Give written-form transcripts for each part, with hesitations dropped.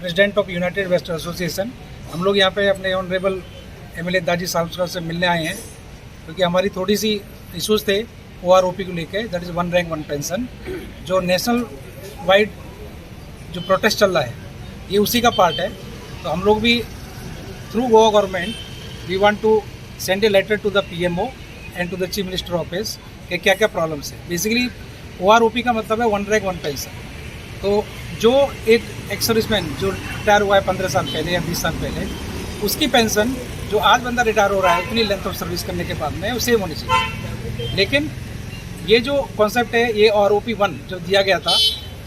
President of United Western Association। हम लोग यहाँ pay अपने honourable MLA दाजी साहब से मिलने आए हैं, क्योंकि हमारी थोड़ी सी इश्यूज थे ओआरओपी को लेके, that is one rank one pension। जो नेशनल वाइड जो प्रोटेस्ट चल रहा है, ये उसी का पार्ट है। तो हम लोग भी through Goa government we want to send a letter to the PMO and to the Chief Minister office कि क्या क्या प्रॉब्लम्स है। बेसिकली ओआरओपी का मतलब है वन रैंक वन पेंशन। तो जो एक एक्स सर्विसमैन जो रिटायर हुआ है 15 साल पहले या 20 साल पहले, उसकी पेंशन, जो आज बंदा रिटायर हो रहा है उतनी लेंथ ऑफ सर्विस करने के बाद में, वो सेम होनी चाहिए। लेकिन ये जो कॉन्सेप्ट है, ये ओआरओपी 1 जो दिया गया था,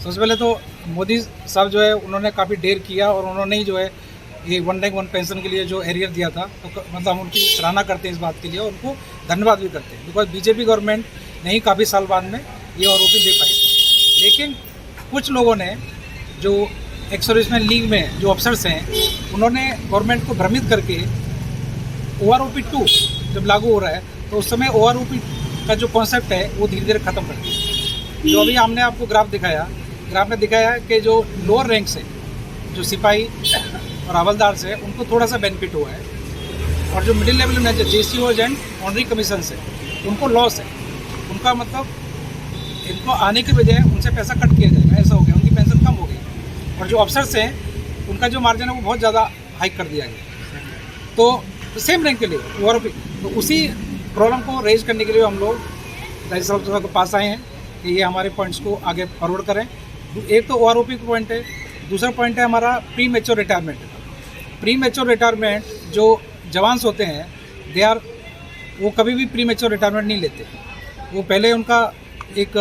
सबसे पहले तो मोदी साहब जो है, उन्होंने काफ़ी डेयर किया और उन्होंने ही जो है ये one rank one pension K लिए जो एरियर दिया था, तो मतलब हम उनकी सराहना करते हैं इस बात के लिए और उनको धन्यवाद भी करते हैं, because BJP government नहीं काफ़ी साल बाद में ये ओआरओपी दे पाई। लेकिन कुछ लोगों ने, जो एक्स सर्विसमैन लीग में जो अफसर्स हैं, उन्होंने गवर्नमेंट को भ्रमित करके ओआरओपी 2 जब लागू हो रहा है, तो उस समय ओआरओपी का जो कॉन्सेप्ट है, वो धीरे धीरे ख़त्म कर दिया। जो अभी हमने आपको ग्राफ दिखाया, ग्राफ में दिखाया कि जो लोअर रैंक्स है, जो सिपाही और हवलदार से, उनको थोड़ा सा बेनिफिट हुआ है और जो मिडिल लेवल में जो जे एंड ऑनरी कमीशन है, उनको लॉस है। उनका मतलब इनको आने की बजाय उनसे पैसा कट किया जाएगा, ऐसा हो गया। उनकी पेंशन कम हो गई और जो अफसर्स हैं, उनका जो मार्जिन है, वो बहुत ज़्यादा हाइक कर दिया गया। तो सेम रैंक के लिए ओआर, तो उसी प्रॉब्लम को रेज करने के लिए हम लोग दाजी साहब के पास आए हैं कि ये हमारे पॉइंट्स को आगे फॉरवर्ड करें। एक तो ओआरओपी का पॉइंट है, दूसरा पॉइंट है हमारा प्री मेच्योर रिटायरमेंट का। प्री मेच्योर रिटायरमेंट, जो जवान्स होते हैं, they are वो कभी भी प्री मेच्योर रिटायरमेंट नहीं लेते। वो पहले उनका एक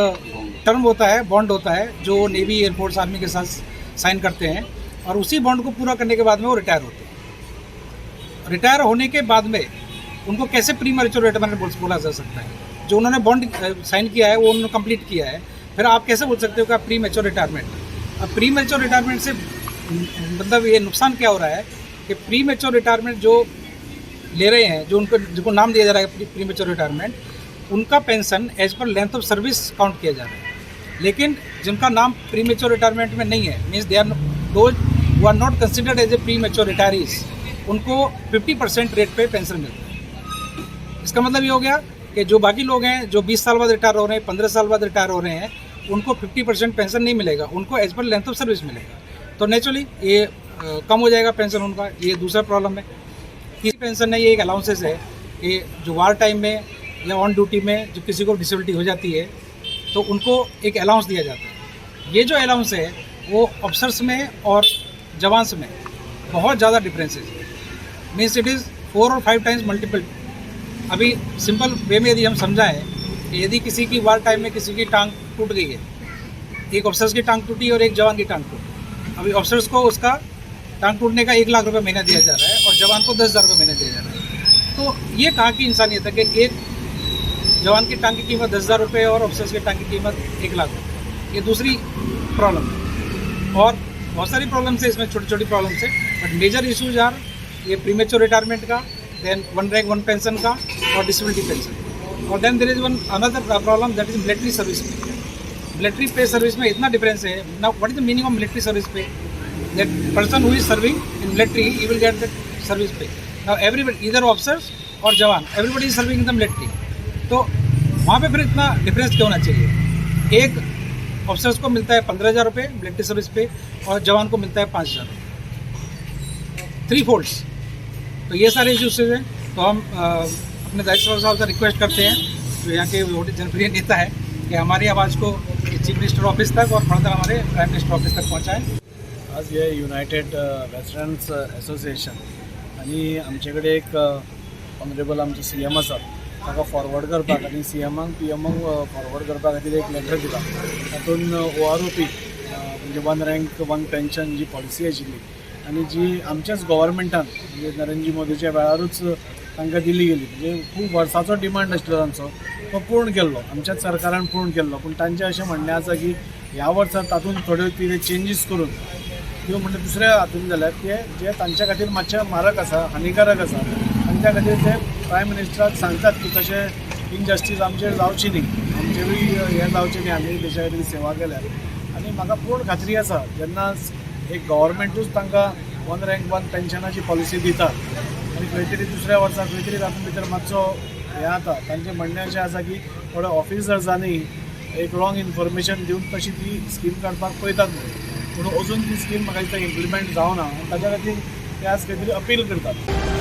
टर्म होता है, बॉन्ड होता है, जो नेवी, एयरफोर्स, आर्मी के साथ साइन करते हैं और उसी बॉन्ड को पूरा करने के बाद में वो रिटायर होते हैं। रिटायर होने के बाद में उनको कैसे प्री मेच्योर रिटायरमेंट बोला जा सकता है? जो उन्होंने बॉन्ड साइन किया है, वो उन्होंने कंप्लीट किया है, फिर आप कैसे बोल सकते हो कि आप प्री मेच्योर रिटायरमेंट? अब प्री मेच्योर रिटायरमेंट से मतलब ये नुकसान क्या हो रहा है कि प्री मेच्योर रिटायरमेंट जो ले रहे हैं, जो उनको जिनको नाम दिया जा रहा है प्री मेच्योर रिटायरमेंट, उनका pension as per length of service count किया जा रहा है। लेकिन जिनका नाम प्री मेच्योर रिटायरमेंट में नहीं है, means they are those who are not considered as a premature retirees, उनको 50% रेट पे पेंशन मिलता है। इसका मतलब ये हो गया कि जो बाकी लोग हैं, जो 20 साल बाद रिटायर हो रहे हैं, 15 साल बाद रिटायर हो रहे हैं, उनको 50% पेंशन नहीं मिलेगा, उनको as per length of service मिलेगा। तो नेचुरली ये कम हो जाएगा पेंशन उनका। ये दूसरा प्रॉब्लम है। तीसरी पेंशन है, ये एक अलाउंसेस है कि जो वार टाइम में या ऑन ड्यूटी में जो किसी को डिसेबिलिटी हो जाती है, तो उनको एक अलाउंस दिया जाता है। ये जो अलाउंस है, वो ऑफिसर्स में और जवान्स में बहुत ज़्यादा डिफरेंसेस है, means it is four or five times multiple। अभी सिंपल वे में यदि हम समझाएं कि यदि किसी की वार टाइम में किसी की टांग टूट गई है, एक ऑफिसर्स की टांग टूटी और एक जवान की टांग टूटी, अभी ऑफिसर्स को उसका टांग टूटने का 1 लाख रुपए महीना दिया जा रहा है और जवान को 10,000 रुपये महीना दिया जा रहा है। तो ये कहाँ की इंसानियत है कि एक जवान की टांग की कीमत 10,000 रुपये और ऑफिसर्स की टांग की कीमत 1 लाख रुपये? ये दूसरी प्रॉब्लम है और बहुत सारी प्रॉब्लम्स है इसमें, छोटी छोटी प्रॉब्लम्स है, बट मेजर इशूज are ये प्रीमेच्योर रिटायरमेंट का, then one rank one pension का और डिसेबिलिटी पेंशन। और then there is one another problem, that is military service pay। Military pay service में इतना डिफरेंस है ना। What is the meaning of military service pay? That person who is serving in military, he will get the service pay। Now everybody, either officers or jawan, everybody is serving in the military, तो वहाँ pay फिर इतना difference क्यों होना चाहिए? एक officers को मिलता है 15,000 रुपये मिलिट्री सर्विस पे और जवान को मिलता है 5,000, थ्री फोल्ड्स। तो ये सारे इश्यूज हैं। तो हम अपने दाजी साहब से रिक्वेस्ट करते हैं, जो यहाँ के जनप्रिय नेता है, कि हमारी आवाज़ को चीफ मिनिस्टर ऑफिस तक और फर्दर हमारे प्राइम मिनिस्टर ऑफिस तक पहुँचाएँ। आज हे युनायटेड वेटरन्स एसोसिएशन आनी आमचे कडेन एक ऑनरेबल आमचे सीएम आसा, ताका फॉरवर्ड करपाक आनी सीएमाक, पीएमाक फॉरवर्ड करपा खातीर एक लेटर दिला। तातूंत ओआरओपी म्हणजे वन रँक वन पेन्शन जी पॉलिसी आशिल्ली आनी जी आमच्याच गव्हर्मेंटान, म्हणजे नरेंद्र मोदीच्या वेळारूच तांकां दिली गेली, म्हणजे खूब वर्साचो डिमांड आशिल्लो तांचो, तो पूर्ण केल्लो, आमच्याच सरकारान पूर्ण केल्लो। पूण तांचें अशें म्हणणें आसा की ह्या वर्सा तातूंत थोड्यो कितें चेंजीस करून त्यो म्हणजे दुसऱ्या हातून जाल्यार ते जे तांच्या खातीर मातशें मारक आसा, हानिकारक आसा आनी त्या खातीर ते प्रायम मिनिस्टराक सांगतात की तशें इनजस्टीस आमचेर जावची न्ही, आमचेरूय हें जावचें न्ही, आमी देशा खातीर सेवा केल्या। आनी म्हाका पूर्ण खात्री आसा, जेन्ना एक गव्हर्मेंटूच तांकां वन रँक वन पेन्शनाची पॉलिसी दिता आनी खंय तरी दुसऱ्या वर्सा खंय तरी तातूंत भितर मातसो हें जाता. तांचें म्हणणें अशें आसा की थोड्या ऑफिसर्सांनी एक रॉंग इन्फॉर्मेशन दिवन तशी ती स्कीम काडपाक पळयतात म्हणून, पूण अजून ती स्कीम म्हाका दिसता इम्प्लिमेंट जावना आनी ताच्या खातीर ते आज खंय तरी अपील करतात.